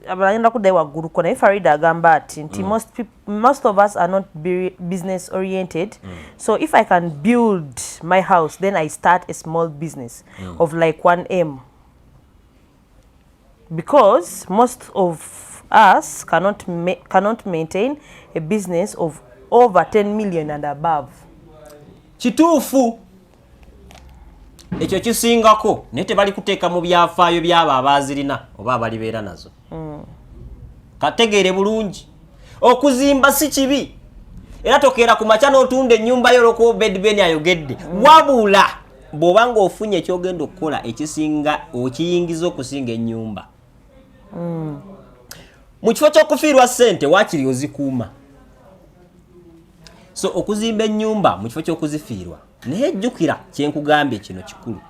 abalagenda kuddayo wagguluko, naye Farida agamba ati nti most of us are not business oriented. So if I can build my house, then I start a small business of like 1M, because most of us cannot maintain a business of over 10 million and above. Kituufu ekyo, kisingako, naye tebali kuteeka mu byafaayo byabo abazirina oba abalibeera nazo. Kategeere bulungi, okuzimba si kibi, era tokeera ku makya n'otunda ennyumba yo olwokuba Obed Ben ayogedde. Wabula bw'oba ng'ofunye ekyogenda okukola ekisinga okiyingiza okusinga ennyumba, mu kifo ky'okufiirwa ssente waakiri ozikuuma. So okuzimba ennyumba mu kifo ky'okuzifiirwa. Naye jjukira kyenkugambye, kino kikulu,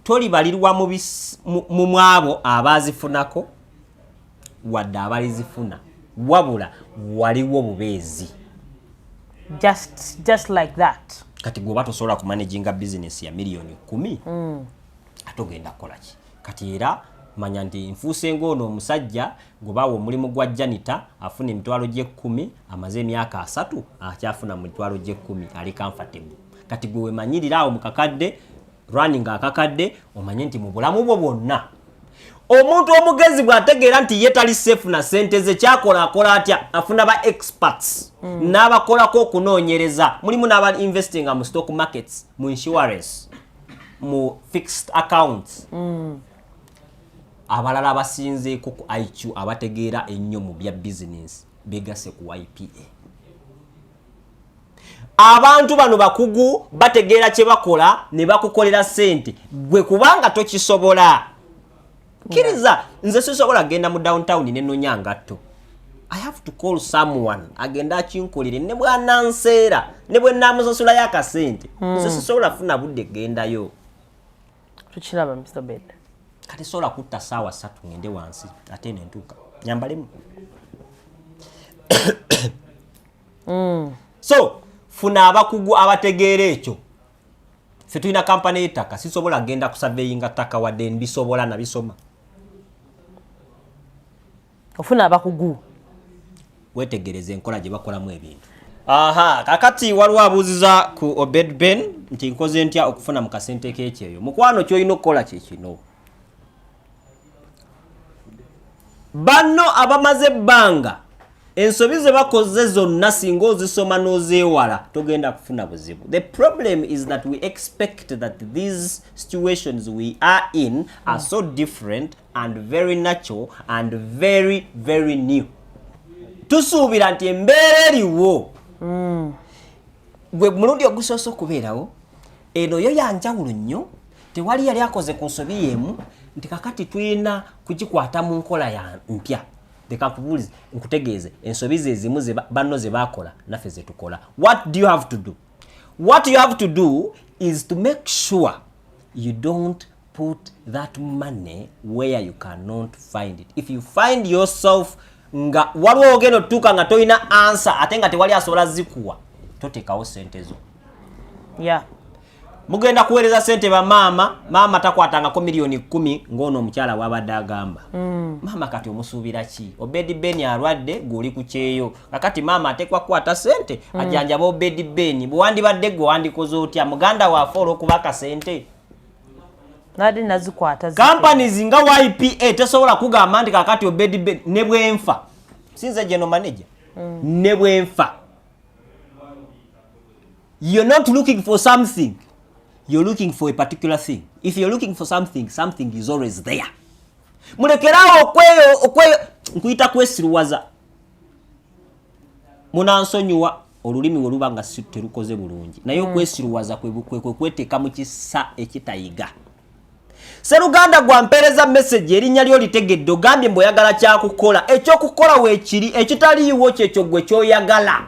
tolibalirwa mu mwabo abazifunako wadde abalizifuna, wabula waliwo bubeezi. Just like that. Kati gweoba tosobola kumanaginga bizinesi ya miliyoni 10, ate ogenda kukola ki? Kati era manya nti nfuuse ng'ono omusajja gwe baawa omulimu gwa janitor, afuna emitwalo gy'ekumi, amaze emyaka 30 akyafuna mu mitwalo gy'ekumi, ali comfortable. Kati gwe wemanyirira awo mu kakadde running akakadde, omanye nti mu bulamu bwo bwonna, omuntu omugezi bw'ategeera nti ye tali safe na sente ze, kyakola akola atya? Afuna ba experts n'abakolako okunoonyereza. Mulimu n'aba investinga mu stock markets, mu insurance, mu fixed accounts, abalala abasinzeeko ku IQ, abategeera ennyo mu bya business, begase ku YPA. Abantu bano bakugu, bategeera kye bakola ne bakukolera ssente gwe kubanga tokisobola. Kkiriza, nze sisobola kugenda mu downtown nenonya ngatto. I have to call someone agende akinkolere, ne bwananseera ne bwe naamusasulayo akasente. Nze sisobola funa budde gendayo. Tukiraba, Mr Obed. Kati sobola kutta saawa 3 ngende wansi ate nentuuka nyambalemu. So funa abakugu abategeera ekyo. Ffe tulina kampani y'ettaka, sisobola genda kusurveyinga ttaka wadde mbisobola nabisoma. Ofuna abakugu. Wetegereza enkola gye bakolamu ebintu. Aha, kakati waliwo abuuziza ku Obed Ben nti nkoze ntya okufuna mu kasente k'ekyeyo. Mukwano, kyolina okukola kye kino: banno abamaze ebbanga, ensobi ze bakoze zonna singa ozisoma n'ozeewala, togenda kufuna buzibu. The problem is that we expect that these situations we are in are so different and very natural and very very new. Tusuubira nti embeera eriwo gwe mulundi ogusoose okubeerawo eno yo yanjawulo nnyo, tewali yali akoze ku nsobi y'emu, nti kakati tulina kugikwata mu nkola ya mpya. Leka nkubuulize, nkutegeeze, ensobi ze zimu ze banno ze baakola naffe ze tukola. What do you have to do? What you have to do is to make sure you don't put that money where you cannot find it. If you find yourself nga waliwo ogenda otutuuka nga tolina answer ate nga tewali asobola zikuwa, toteekawo sente zo. Mugenda kuweereza sente bamaama. Maama takwatangako miliyoni 10 ng'ono omukyala bw'abadde agamba. Maama kati omusuubira ki? Obedi Ben alwadde, gweoli ku kyeyo. Kakati maama ateekwa kukwata sente ajjanjaba Obedi Ben. Bwe wandibadde gwe, wandikoze otya? Muganda waafe olw'okuba akasente Nadde nazikwata. Companies nga YPA tesobola kugamba nti kakati Obedi Ben, ne bwenfa sinze general manager, ne bwenfa, you're not looking for something, you're looking for a particular thing. If you're looking for something, something is always there. Mulekerawo okweyo okweyo nkuyita kwesiruwaza. Munansonyiwa olulimi we luba nga si terukoze bulungi, naye okwesiruwaza kwe kweteeka mu kisa ekitayiga. Seruganda gwampeereza message, erinnya lyo litegedde, ogambye mbu oyagala kyakukola. Ekyokukola weekiri, ekitaliiwo kyekyo gwe kyoyagala.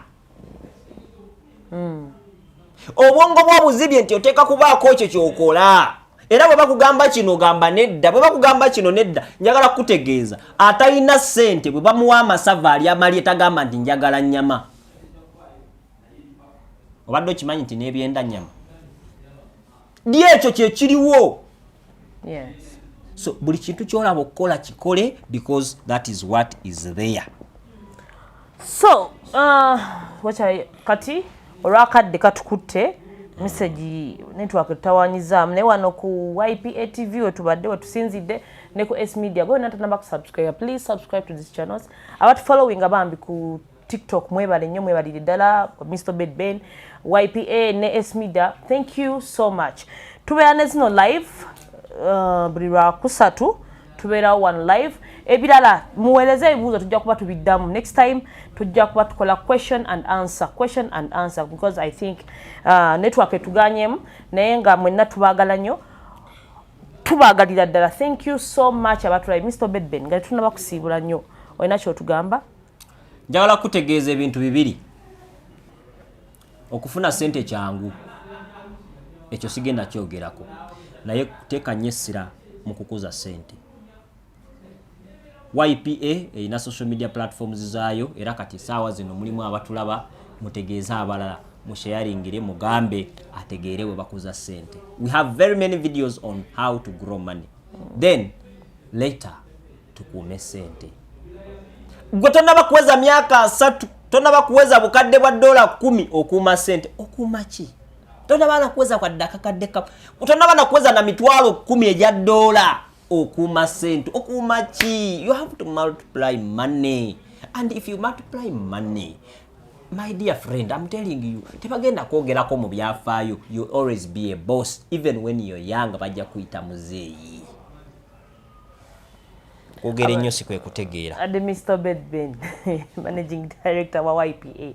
Obwongo bwobuzibye nti oteeka kubaako ekyo kyokola, era bwe bakugamba kino ogamba nedda, bwe bakugamba kino nedda. Njagala kukutegeeza, atalina ssente bwe bamuwa amasavu ali amalye tagamba nti njagala nnyama. Obadde okimanyi nti n'ebyenda nnyama ddi? Ekyo kyekiriwo. So buli kintu kyolaba okukola kikole, because that is what is there. So kati olwakadde katukutte, message network etutawanyizaamu, naye wano ku YPA TV wetubadde wetusinzidde ne ku S Media. Gwe natanaba kusubscribe, please subscribe to these channels. Abatufollowing abambi ku TikTok, mwebale nnyo, mwebalire ddala. Mr Obed Ben, YPA ne S Media, thank you so much. Tubeera ne zino live buli lwakusatu tubeerawo wano live. Ebirala muweereze ebibuuzo, tujja kuba tubiddamu next time. Tujja kuba tukola question and answer, question and answer, because I think network etuganyemu, naye nga mwenna tubaagala nnyo, tubaagalira ddala. Thank you so much abatulabi. Mr Obed Ben, nga tetunaba kusiibula nnyo, olina kyotugamba? Njagala kutegeeza ebintu bibiri. Okufuna sente kyangu, ekyo sigenda kyogerako, naye teeka nnyo essira mu kukuza sente. YPA erina social media platforms zaayo, era kati esaawa zino mulimu abatulaba, mutegeeze abalala, musharingire, mugambe ategeere we bakuza sente. We have very many videos on how to grow money. Then later tukuume sente. Gwe tonaba kuweza myaka 30, tonaba kuweza bukadde bwa $10, okuuma sente. Okuuma ki? Tonaba nakuweza kwadde akakadde ka, tonaba nakuweza na 100,000 egya dola, okuuma sente. Okuuma ki? You have to multiply money, and if you multiply money, my dear friend, I'm telling you, tebagenda kwogerako mu byafaayo. You always be a boss even when you're young. Bajja kuyita muzeeyi. Kwogera ennyo si kwe kutegeera. Ade Mr Obed Ben, managing director wa YPA.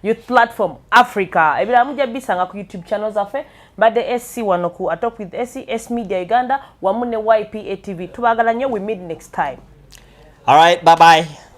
Youth Platform Africa. Ebirala mujja bisanga ku YouTube channel zaffe. Mbadde SC wano ku A Talk with SC, S Media Uganda wamu ne YPA TV. Tubaagala nnyo, we meet next time. All right, bye bye.